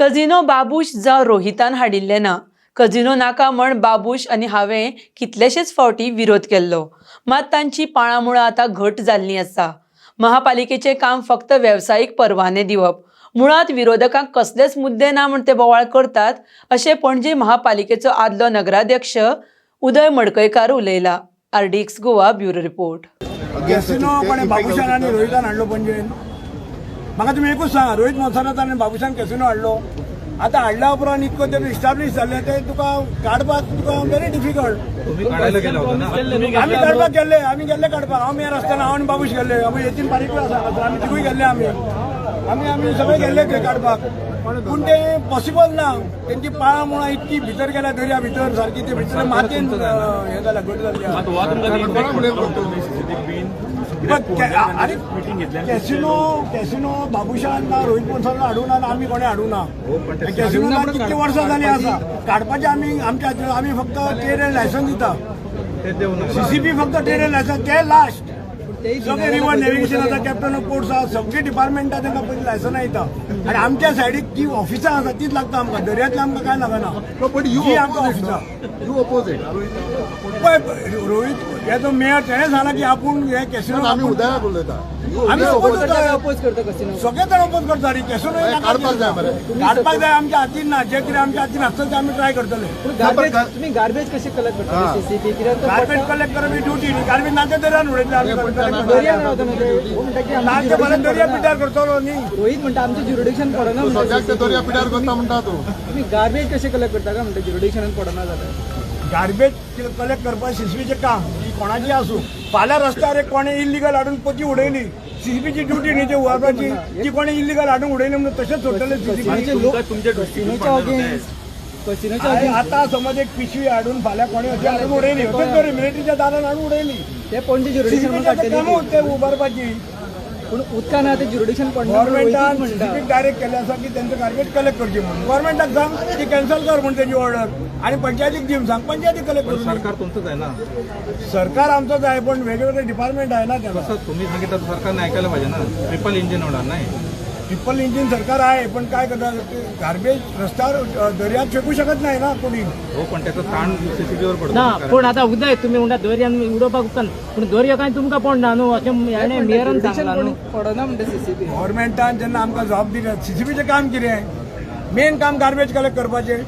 Casino Babush जावं रोहितान हाडिल्लें ना. कझिनो नाका म्हण बाबूश आनी हांवें कितलेशेच फावटी विरोध केल्लो, मात तांची पाळां मुळां आतां घट जाल्लीं आसा. महापालिकेचें काम फक्त वेवसायीक परवाने दिवप. मुळांत विरोधकांक कसलेच मुद्दे ना म्हण ते बोवाळ करतात, अशें पणजे महापालिकेचो आदलो नगराध्यक्ष उदय मडकयकार उलयला. RDX Goa, bureau report. Casino कोणे बाबूशान आनी रोहितान हाडलो पणजेन? म्हाका तुमी एकूच सांगा, रोहित मोन्सेरातान आनी बाबूशान कॅसिनो हाडलो. आतां हाडल्या उपरांत इतको ते इस्टाब्लीश जाल्ले, ते तुका काडपाक तुका व्हेरी डिफिकल्ट. तुम्ही काढायला गेला होता ना? आमी काडपाक गेल्ले, आमी गेल्ले काडपाक. हांव मेयर आसतना हांव आनी बाबूश गेल्ले. आमी येतीन पारीकूय आसा हांगासर. आमी तिगूय गेल्ले. आमी आमी आमी सगळे गेल्ले ते काडपाक, पूण ते पॉसिबल ना. तेंची पाळां मुळां इतकी भितर गेल्या, दर्या भितर सारकी, ते भितर मातयेन हें जाल्या, घट जाल्ली आसा. आनी कॅसिनो बाबूशान ना रोहित मोन्सेरातान हाडूं ना, आमी कोणें हाडूं ना. कॅसिनो कितकी वर्सां जालीं आसा. काडपाचें आमी आमच्या, आमी फक्त ट्रेड एंड लायसन्स दिता. ते देऊ नका. सीसीपी फक्त ट्रेड एंड लायसन्स, ते लास्ट. सगळे रिव्हर नेव्हिगेशन आसा, कॅप्टन ऑफ पोर्ट्स आसा, सगळी डिपार्टमेंटां तांकां पयलीं लायसनां दिता. आनी आमच्या सायडीक ती ऑफिसां आसा तीच लागता आमकां, दर्यांतलें आमकां कांय लागना. जी आमकां ऑफिसां. You oppose it. पळय, रोहित हे जो मेयर, तेणें सांगलां की आपूण हे कॅसिनो आमी उदयाक उलयता. आमी oppose करता. अपोज करता कसिनो. सगळे जाण ओपोज करता रे कॅसिनो. काडपाक जाय मरे. काडपाक जाय, आमच्या हातीन ना. जे कितें आमच्या हातीन आसता ते आमी ट्राय करतले. पूण गार्बेज, तुम्ही गार्बेज कशें कलेक्ट करता सीसीपी? कित्याक तो गार्बेज कलेक्ट करप ही ड्युटी न्ही. गार्बेज ना ते दर्यान उडयतले आमी. दर्यान रावता न्हू ते. हो म्हणटा की ना आमचें ते परत jurisdiction दर्या पडना. पिड्ड्यार करतलो न्ही. रोहित म्हणटा आमचें ज्युरिडिक्शन पडना म्हणटा. सद्याक ते दर्या पिड्यार करता म्हणटा तूं. तुम्ही गार्बेज कशें कलेक्ट करता काय म्हणटा, ज्युरिडिक्शनान पडना जाल्यार? गार्बेज कलेक्ट करपाक सीसीपीचें काम ही कोणाची आसूं. फाल्यां रस्त्यार एक कोणें इल्लिगल हाडून पोती उडयली, सीसीपीची ड्युटी न्ही ती उबारपाची? ती कोणें इल्लिगल हाडून उडयली म्हणून तशेंच सोडटले सीसीपी? कसिनोचे लोक कसिनोच्या अगेन्स्ट, कसिनोच्या अगेन्स्ट. आतां समज एक पिशवी हाडून फाल्यां कोणें अशी हाडून उडयली, अशेंच तरी मिलिटरीच्या दारान हाडून उडयली, ते पणजे ज्युरिडिक्शन सीसीपीचें काडटले. कामूच ते उबारपाची. पूण उदकान आतां ज्युरिडिक्शन पडना म्हणून गव्हर्मेंटान रोहितूच म्हणटा. सीसीपीक डायरेक्ट केल्लें आसा की तेंचो गार्बेज कलेक्ट करची म्हणून. गव्हर्मेंटाक सांग की कॅन्सल कर म्हूण तेजी ऑर्डर आनी पंचायतीक दी म्हूण सांग, पंचायतीक कलेक्ट पण करून. सरकार तुमचंच आहे ना? सरकार आमचंच आहे, पण वेगवेगळे डिपार्टमेंट आहे ना त्याला. कसं तुम्ही सांगितलं तर सरकारने ऐकायला पाहिजे ना. ट्रिपल इंजिन होणार नाही. ट्रिपल इंजिन सरकार आहे, पण काय करणार? गार्बेज रस्त्यावर दर्यात फेकू शकत नाही ना कोणी. हो, पण त्याचा ताण सीसीबीवर पडतो ना. कारण पूण आतां उदय तुमी म्हणटा दर्यान उडोवपाक उपकारना, पूण दर्या कांय तुमकां पडना न्हू, अशें हेणें मेयरान सांगलां न्हू. पडना म्हणटा सीसीपी. गव्हर्मेंटान जेन्ना आमकां जबाब दिली, सीसीपीचें काम कितें? मेन काम गार्बेज कलेक्ट करपाचें,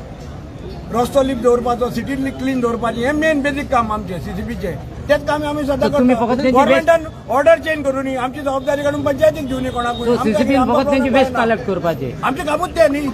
रस्तो लीप दवरपाचो, सिटी क्लीन दवरपाचें, हें मेन बेजीक काम आमचें सीसीपीचें. तेच काम आमी सद्दां तर तुमी करता. फकत तेंची गव्हर्मेंटान ऑर्डर चेंज करूनी, आमची जबाबदारी काडून पंचायतीक दिवनी कोणाकूय. सीसीपीन फकत तेंची वेस्ट कलेक्ट करपाची. आमचें कामूच तें न्ही.